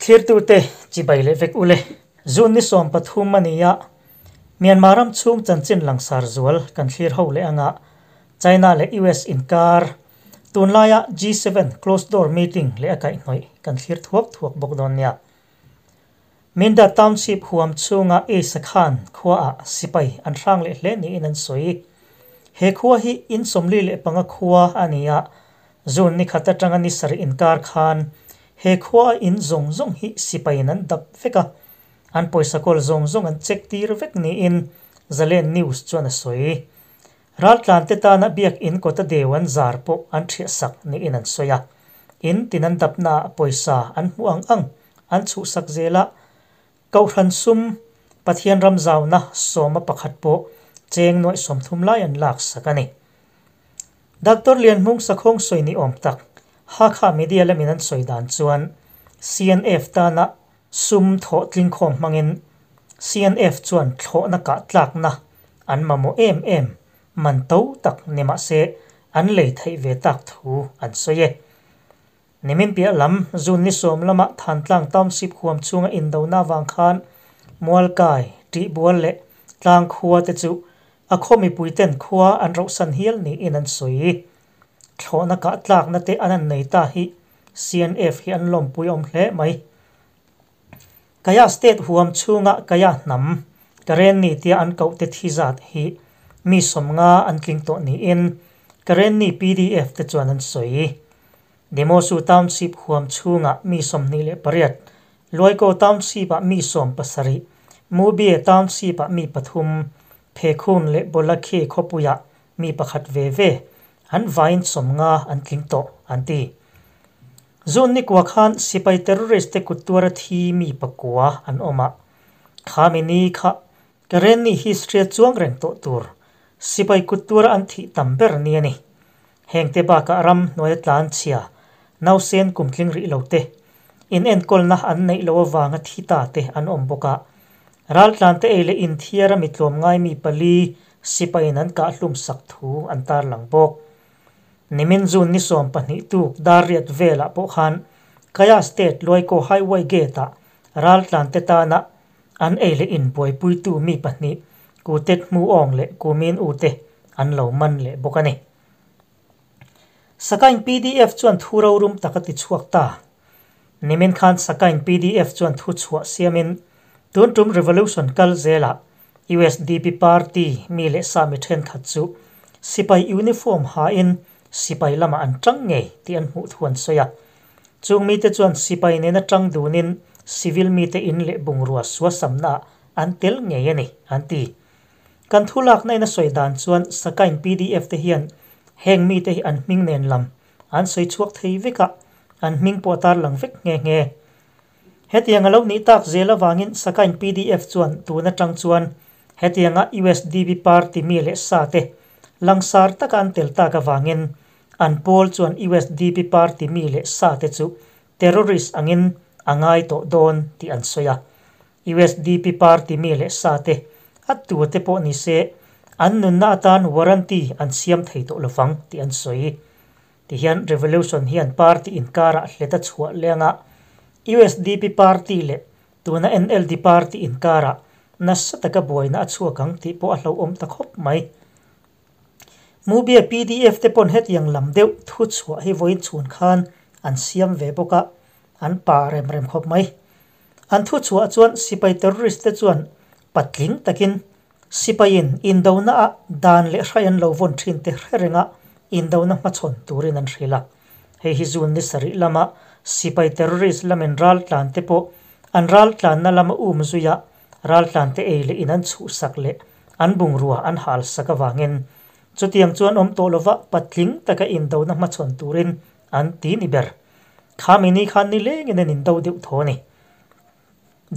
Thlirtute chibai leh vek ule. June ni 13 a ni a, Myanmar ram chhung chanchin langsar zual kan thlir ho leh anga China leh US inkar tunlaia G7 closed door meeting leh a kaihhnawih kan thlir thuak thuak bawk dawn nia. Minda Township huam chhunga A Sakhan khuaah sipai an hrang leh hle niin an sawi. He khua hi in 45 khua a ni a, June ni khat atanga ni sarih inkar khan he khua a in zawng zawng hi sipaiin an dap vek a, an pawisa kawl zawng zawng an check tir vek niin Zalen News chuan a sawi. Raltlante tana biak in kawta deu an zar pawh an thiah sak niin an sawi a, in tin an dapnaah pawisa an hmuh ang ang an chhuhsak zel a, Kohhran sum, Pathian ram zauna sawma pakhat pawh cheng nuaih 30 lai an lak sak a ni. Doctor Lianhmung Sakhawng sawi ni awm tak, Hakha media lamin an sawi dan chuan CNF tana sum thawh tlingkhawm hmangin CNF chuan thlawhna kah tlakna an mamawh em em man to tak ni mah se an lei theih ve tak thu an sawi e. Nimin piah lam, June ni 10 lama Thantlang Township huam chhunga indona avang khan Mualkai, Tihbual leh Tlang khua te chu a khaw mipuiten khua an rohsan hial niin an sawi. Thlawhna kah tlakna te an an nei ta hi CNF hi an lawmpui awm hle mai. Kaya State huam chhunga Kaya hnam, Karenni tia an koh te thi zat hi mi 50 an tling tawh niin Karenni PDF te chuan an sawi. Demosu Township huam chhunga mi 28, Luaiko Township-ah mi 17, Mubie Township-ah mi 3, Phekhun leh Bolakhi khawpuiah mi 1 ve ve an vaiin 50 an tling tawh an ti. June ni kua khan sipai terrorist te kut tuara thi mi 9 an awm a. Khami ni kha Karenni history a chuang reng tawh tur sipai kut tuara an thih tam ber ni a ni. Heng te bakah ram hnuaia tlan chhia nausen kum tling rih lo te in enkawlna an neih lo avanga thi ta te an awm bawk a. Raltlan te ei leh in thiara mi tlawm ngai mi 4 sipaiin an kah hlum sak thu an tar lang bawk. Nimin June ni 12 tuk dar riat velah pawh khan Kaya State Luaiko Highway Gate-ah raltlan te tana an ei leh in buaipuitu mi 2 kutet hmu awng leh kumin u te an lo man leh bawk a ni. Sakain PDF chuan thu ro rum taka ti chhuak ta. Nimin khan Sakain PDF chuan thu chhuah siamin tun tum revolution kal zela USDP party mi leh sa mi then khat chu sipai uniform ha in sipai lama an tang ngei ti an hmuh thu an sawi a. Chung mi te chuan sipai nena tang dunin civil mi te in leh bungrua suwa samna an tel ngei ani an ti. Kan thu lak na in a sawi dan chuan Sakain PDF te hian heng mi te hi an hming nen lam an sawi chhuak thei vek a, an hming pawh tar lang vek nge nge. Hetiang a lo ni tak zel awangin Sakain PDF chuan tun atang chuan hetianga USDP party mi leh sa te langsar taka an tel tak awangin an pawl chuan USDP party mi leh sa te chu terrorist angin angai tawh dawn ti an sawi a. USDP party mi leh sa te a tu te pawh ni se an nunna atan warranty an siam thei tawh lovang ti an sawi. Ti hian revolution hian party inkara hleta chhuah lenga USDP party leh tuna NLD party inkara nasa taka buaina a chhuak ang tih pawh a hlo awm ta khawp mai. Mubia PDF te pawn hetiang lam deuh thu chhuah hi vawiin chhun khan an siam ve bawk a, an pa rem rem khawp mai. An thu chhuah chuan sipai terrorist te chuan patling takin sipaiin indona a dan leh hrai an lo vawn thin te hre renga indona hmachhawn turin an hril a. Hei hi June ni 7 lama sipai terrorist lamin ral tlan te pawh an ral tlanna lama um zuia ral tlan te ei leh in an chhuh sak leh an bungrua an hal sak awangin chutiang chuan awm tawh lova patling taka indona hmachhawn turin an ti ni ber. Khami ni khan ni lengin an indo deuh thaw ni.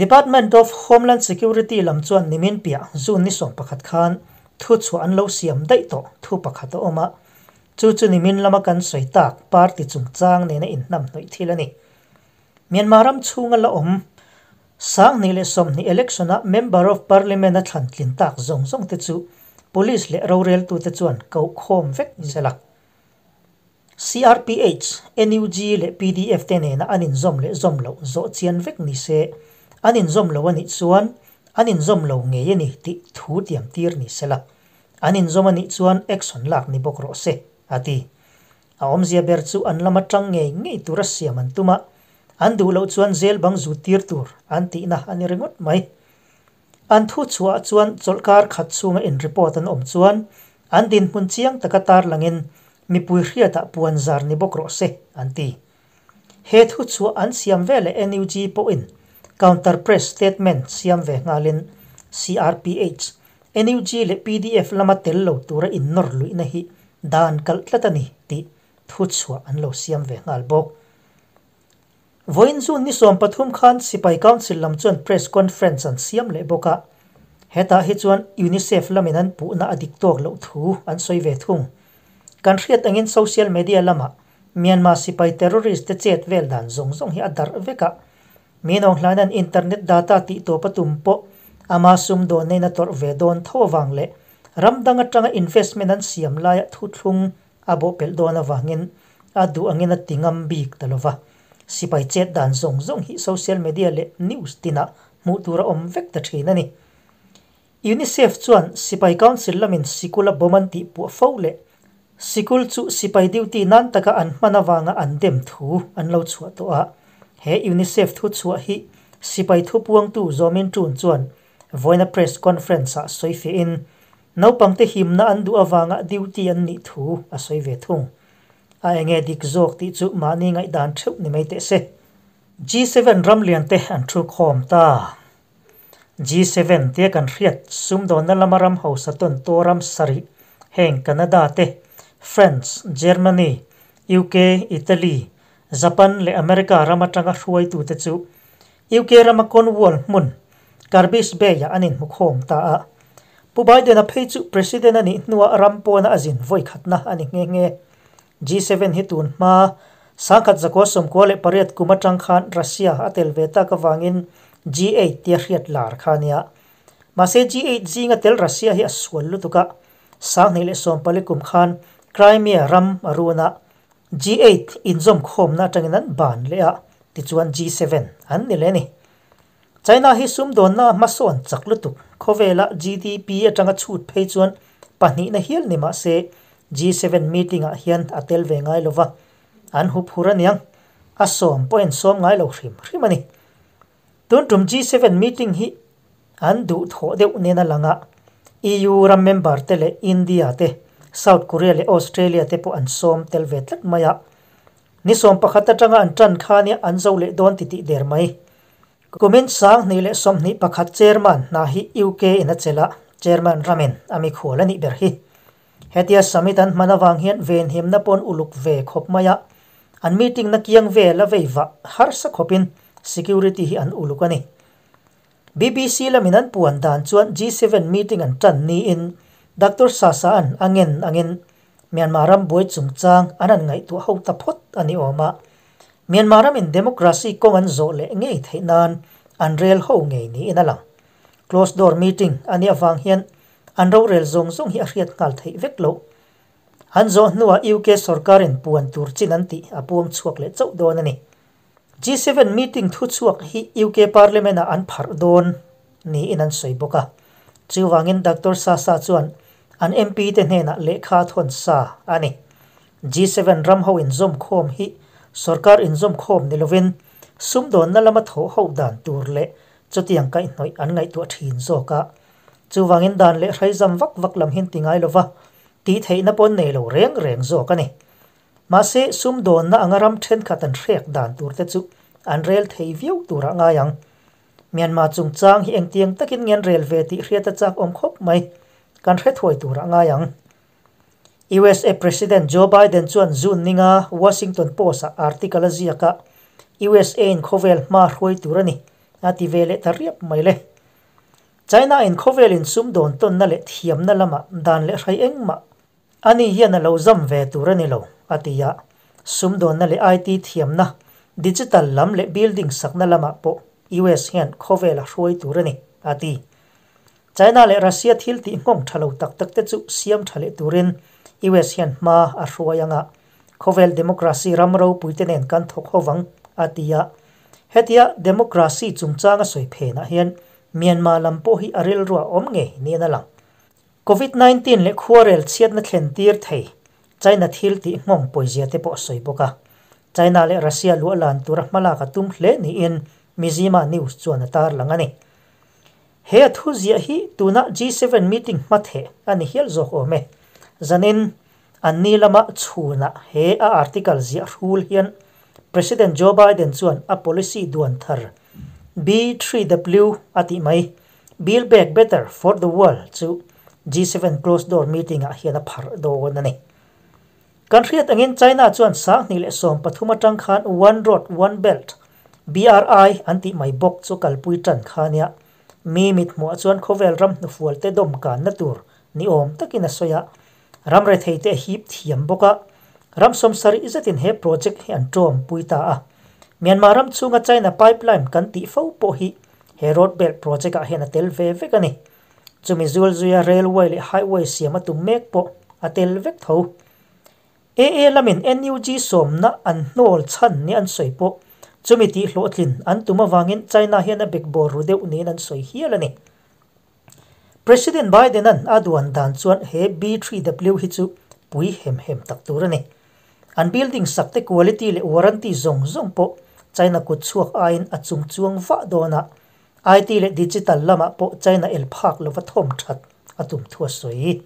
Department of Homeland Security lam chuan nimin piah June ni 11 khan thu chhuah an lo siam daih tawh thu pakhat a awm a. Chu chu nimin lama kan sawi tak party chungchang nena inhnam hnawih thil a ni. Myanmar ram chhunga la awm 2020 election a Member of Parliament a thlan tlin tak zawng zawng te chu police leh rorel tu te chuan ko khawm vek sela. CRPH, NUG leh pdf te nena an inzawm leh zawm loh zawh chian vek ni se, an inzawm lo a nih chuan an inzawm lo ngei a ni tih thu tiam tir ni se la, an inzawm a nih chuan action lak ni bawk rawh se, a ti. A awmzia ber chu an lama tang ngei ngei tura siam an tum a, an duh loh chuan zel bang zut tir tur an tihna a ni ringawt mai. An thu chhuah chuan chawlhkar khat chhunga in report an awm chuan an dinhmun chiang taka tarlangin mipui hriatah puan zar ni bawk rawh se, an ti. He thu chhuah an siam veleh NUG pawhin counter press statement siam ve nghalin CRPH, NUG leh pdf lama tel lo tura innawr luihna hi dan kalh tlat a ni tih thu chhuah an lo siam ve nghal bawk. Vawiin June ni 13 khan Sipai Council lam chuan press conference an siam leh bawk a, hetah hi chuan Unicef lamin an puhna a dik tawk loh thu an sawi ve thung. Kan hriat angin social media lamah Myanmar sipai terrorist te chet vel dan zawng zawng hi a darh vek a, mi nawnghlain an internet data tih tawp a tum pawh ama sumdawn neiin a tawrh ve dawn tho avang leh ram dang atanga investment an siam laia thuthlung a bawhpelh dawn avangin a duh angin a ti ngam bik ta lova. Sipai chet dan zawng zawng hi social media leh news tinah hmuh tur a awm vek ta thin a ni. Unicef chuan Sipai Council lamin sikul a bawm an tih puah fo leh sikul chu sipai duty nan taka an hman avanga an dem thu an lo chhuah tawh a. He Unicef thu chhuah hi sipai thupuangtu Zawmin Tun chuan vawiina press conference ah sawi fiahin Naupangte himna an duh avanga duty an nih thu a sawi ve thung. A enge dik zawk tih chu mahni ngaihdan theuh ni mai teh se. G7 ram liante an thu khawm ta. G7 tia kan hriat sumdawnna lama ram hausa tawn tawh ram sarih heng Canada te, France, Germany, UK, Italy, Japan leh America ram atanga hruaitute chu UK rama Cornwall hmun, Carbis Bay-ah an inhmukhawm ta a. Pu Biden-a phei chu President a nih hnuah ram pawna a zin vawi khatna a ni nghe nghe. G7 hi tun hma 1998 kum atang khan Russia a tel ve tak avangin G8 tia hriat lar kha a nia. Mahse G8 zinga tel Russia hi a sual lutuk a, 2014 kum khan Crimea ram a run a, G8 inzawmkhawmna atangin an ban leh a, tichuan G7 an ni leh a ni. China hi sumdawnna hmasawn chak lutuk, khawvela GDP atanga chhut phei chuan pahnihna hial ni mah se G7 meeting-ah hian a tel ve ngai lova, an hup hur aniang, a sawm pawh a insawm ngai lo hrim hrim a ni. Tun tum G7 meeting hi an duhthawh deuh nen a lang a, EU ram member te leh India te, South Korea leh Australia te pawh an sawm tel ve tlat mai a. Ni 11 atanga an tan kha nia an zo leh dawn titih der mai. Kumin 2021 chairman hna hi UK in a chelh a, chairman ramin a mikhual a nih ber hi. Hetia summit an hman avang hian venhimna paw'n uluk ve khawp mai a, an meeting na kiang vel a vei vah harsa khawpin security hi an uluk a ni. BBC lamin an puan dan chuan G7 meeting an tan niin Doctor Sasa an a ngen angin Myanmar ram buai chungchang an han ngaihtuah ho ta phawt a ni awm a. Myanmar ramin democracy kawng an zawh leh ngei theih nan an rel ho ngei niin a lang. Closed door meeting a nih avang hian an rorel zawng zawng hi a hriat nghal theih vek loh. An zawh hnuah UK sorkarin puan tur chin an tih a puang chhuak leh chauh dawn a ni. G7 meeting thuchhuak hi UK Parliament-ah an pharh dawn niin an sawi bawk a. Chuvangin Doctor Sasa chuan an MP te hnenah lehkha a thawn sa a ni. G7 ram ho inzawmkhawm hi sorkar inzawmkhawm ni lovin sumdawnna lama thawh ho dan tur leh chutiang kaihhnawih an ngaihtuah thin zawk a. Chuvangin dan leh hraizam vak vak lam hin ti ngai lova tih theihna pawn nei lo reng reng zawk a ni. Mahse, sumdawnna anga ram thenkhat an hrek dan tur te chu an rel thei viau turah ngai ang. Myanmar chungchang hi engtiang takin nge an rel ve tih hriat a chak awm khawp mai. Kan hre thuai turah ngai ang. USA President Joe Biden chuan June ninga Washington Post-ah article a ziak a, USA in khawvel hma hruai tur a ni, a ti ve leh ta riap mai le. China in khawvel in sumdawn tawnna leh thiamna lamah dan leh hrai engmah Ani hian a lo zam ve tur a ni lo, a ti a. Sumdawnna leh IT thiamna, digital lam leh building sakna lamah pawh US hian khawvel a hruai tur a ni, a ti. China leh Russia thil tih nghawng tha lo tak tak te chu siam tha leh turin US hian hma a hruai ang a. Khawvel democracy ram ropuite nen kan thawk hovang, a ti a. Hetia democracy chungchang a sawi phenah hian Myanmar lam pawh hi a rilru a awm ngei niin a lang. Covid 19 leh khuarel chhiatna thlen tir thei China thil tih nghawng pawizia te pawh a sawi bawk a. China leh Russia luah lan tura hmalak a tum hle niin Mizzima News chuan a tarlang a ni. He a thu ziah hi tuna G7 meeting hmatheh a ni hial zawk awm e. Zanin an ni lama chhunah he a article ziah hrul hian President Joe Biden chuan a policy duan thar B3W a tih mai, Build Back Better for the World chu G7 closed door meeting ah hian a pharh dawn a ni. Kan hriat angin China chuan 2013 atang khan One Road One Belt, BRI, an tih mai bawk chu kalpui tan kha nia. Mi mithmuh ah chuan khawvel ram hnufual te dawm kanna tur ni awm takin a sawi a. Ram rethei te a hip thiam bawk a. Ram 70 zetin he project hi an tawm pui ta a. Myanmar ram chhunga China pipeline kan tih fo pawh hi he road belt project ah hian a tel ve vek a ni. Chumi zul zuia railway leh highway siam a tum mek pawh a tel vek tho. AA lamin NUG sawmna an hnawl chhan ni an sawi pawh chumi tih hlawhtlin an tum avangin China hian a bekbawr ru deuh niin an sawi hial a ni. President Biden-a'n a duan dan chuan he B3W hi chu pui hem hem tak tur a ni. An building sak te quality leh warranty zawng zawng pawh China kut chhuak aiin a chung chuang vah dawn a, IT leh digital lamah pawh China el phak lova thawm that a tum thu a sawi.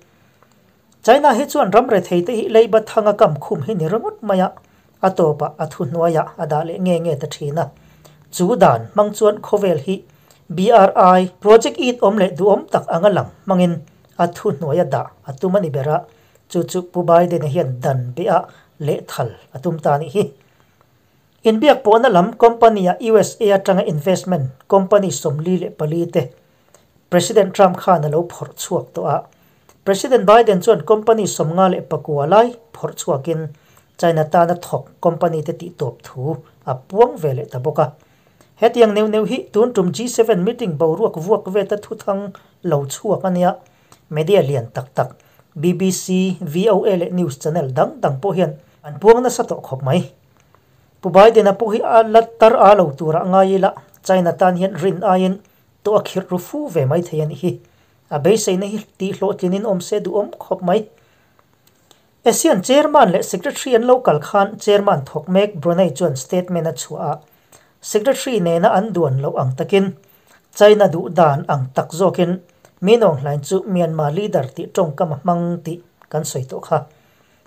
China hi chuan ram rethei te hi leiba thanga kam khum hi ni ringawt mai a, a tawpah a thuhnuaiah a dah leh nge nge ta thin a. Chu dan hmang chuan khawvel hi BRI project it awm leh duhawm tak anga lang hmangin a thuhnuaia dah a tum a ni ber a, chu chu Pu Biden-a hian dan beah lehthal a tum ta a nih hi. Inbiak pawhna lam company-ah USA atanga investment company 44 te President Trump khan a lo phawrh chhuak tawh a. President Biden chuan company 59 lai phawrh chhuakin China tana thawk company te tihtawp thu a puang ve leh ta bawk a. Hetiang neuh neuh hi tun tum G7 meeting boruak vuak veta thuthang lo chhuak a nia. Media lian tak tak BBC, VOA leh news channel dang dang pawh hian an puang nasa tawh khawp mai. Pu Biden-a pawh hi a la tar a lo turah ngai ila China tan hian rin aiin tawh a khirh ru fu ve mai thei a nih hi. A beiseina hi tih hlawhtlinin awm se duhawm khawp mai. ASEAN Chairman leh Secretary an lo kal khan Chairman thawk mek Brunei chuan statement a chhuah a, Secretary nena an duan loh ang takin China duh dan ang tak zawkin Min Aung Hlaing chu Myanmar leader tih tawngkam a hmang tih kan sawi tawh kha.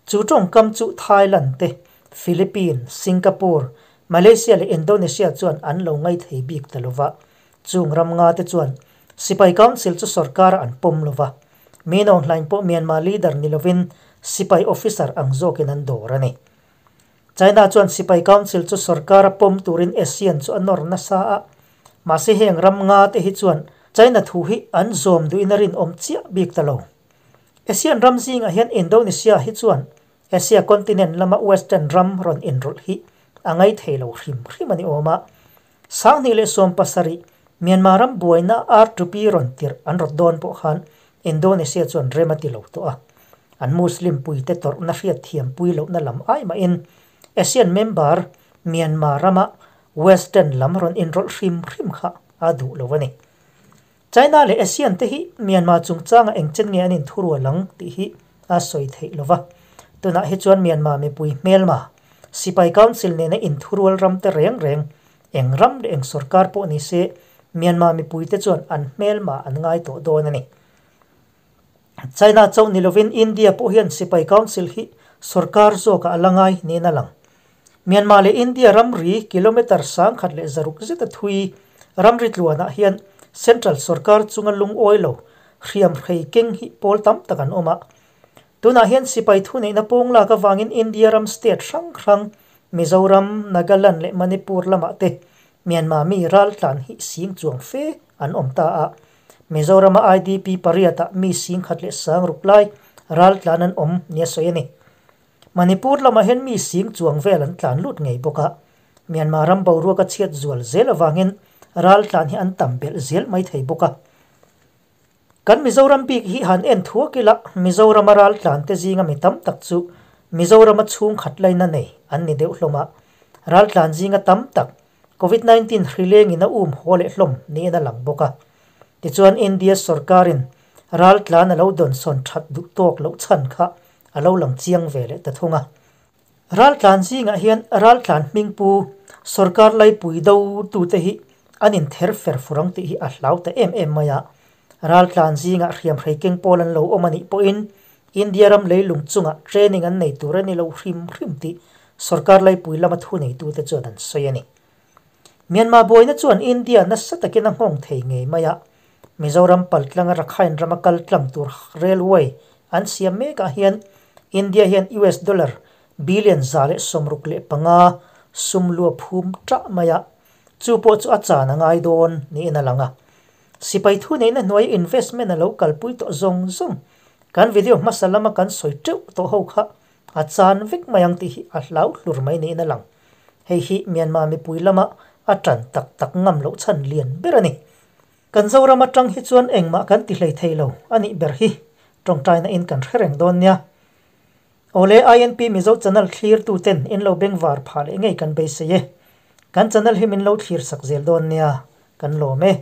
Chu tawngkam chu Thailand te, Philippines, Singapore, Malaysia leh Indonesia chuan an lo ngaithei bik ta lova. Chung ram nga te chuan Sipai Council chu sorkar an pawm lova. Min Aung Hlaing pawh Myanmar leader ni lovin sipai officer ang zawkin an dawr a ni. China chuan Sipai Council chu sorkar a pawm turin ASEAN chu a nawr nasa a, mahse heng ram nga te hi chuan China thu hi an zawm duhin a rinawm chiah bik ta lo. ASEAN ram zingah hian Indonesia hi chuan Asia continent lama Western ram rawn inrawlh hi a ngaithei lo hrim hrim a ni awm a. 2017 Myanmar ram buaina R2P rawn tirh an rawt dawn pawh khan Indonesia chuan rem a ti lo tawh a. An Muslim puite tawrhna hriat thiam pui lohna lam ai mahin ASEAN member Myanmar rama Western lam rawn inrawlh hrim hrim kha a duh lo a ni. China leh ASEAN te hi Myanmar chungchanga engchen nge an inthurual ang tih hi a sawi theih lova. Tunah hi chuan Myanmar mipui hmelma Sipai Council nena inthurual ram te reng reng eng ram leh eng sorkar pawh ni se Myanmar mipuite chuan an hmelma an ngai tawh dawn a ni. China chauh ni lovin India pawh hian Sipai Council hi sorkar zawkah a la ngai niin a lang. Myanmar leh India ramri kilometre 1600 zeta thui ramri tluanah hian Central sorkar chunga lungawi lo hriam hrei keng hi pawl tam tak an awm a. Tunah hian sipai thuneihna pawng lak avangin India ram state hrang hrang Mizoram, Nagaland leh Manipur lamah te Myanmar mi raltlan hi sing chuang fe an awm ta a. Mizorama IDP pariatah mi 1600 lai raltlan an awm nia sawi a ni. Manipur lamah hian mi sing chuang vel an tlan lut ngei bawk a. Myanmar ram boruak a chhiat zual zel avangin raltlan hi an tam belh zel mai thei bawk a. Kan Mizoram bik hi han en thuak ila, Mizorama raltlan te zinga mi tam tak chu Mizorama chhungkhat laina nei an ni deuh hlawm a, raltlan zinga tam tak Covid 19 hri lengin a um haw leh hlawm niin a lang bawk a. Tichuan India sorkarin raltlan a lo dawnsawn that duh tawk loh chhan kha a lo lang chiang ve leh ta thung a. Raltlan zingah hian raltlan hmingpu sorkar laipui do tute hi an inther fer fur ang tih hi a hlau ta em em mai a. Raltlan zingah hriamhrei keng pawl an lo awm a nih pawhin India ram leilung chungah training an nei tur a ni lo hrim hrim tih sorkar laipui lama thuneitute chuan an sawi a ni. Myanmar buaina chuan India nasa takin a nghawng thei ngei mai a. Mizoram paltlanga Rakhine rama kal tlang tur railway an siam mekah hian India hian US dollar billion 165 sum lu a phum tah mai a, chu pawh chu a chan a ngai dawn niin a lang a. Sipai thuneihna hnuai investment a lo kalpui tawh zawng zawng kan video hmasa lama kan sawi teuh tawh ho kha a chan vek mai ang tih hi a hlau hlur mai niin a lang. Hei hi Myanmar mipui lama a tan tak tak ngam loh chhan lian ber a ni. Kan Zoram atang hi chuan engmah kan ti hlei thei lo a nih ber hi tawngtaina in kan hre reng dawn nia. Awle INP Mizo channel thlir tu ten in lo bengvar phah leh ngei kan beisei e. Kan channel hi min lo thlir sak zel dawn nia. Kan lawm e.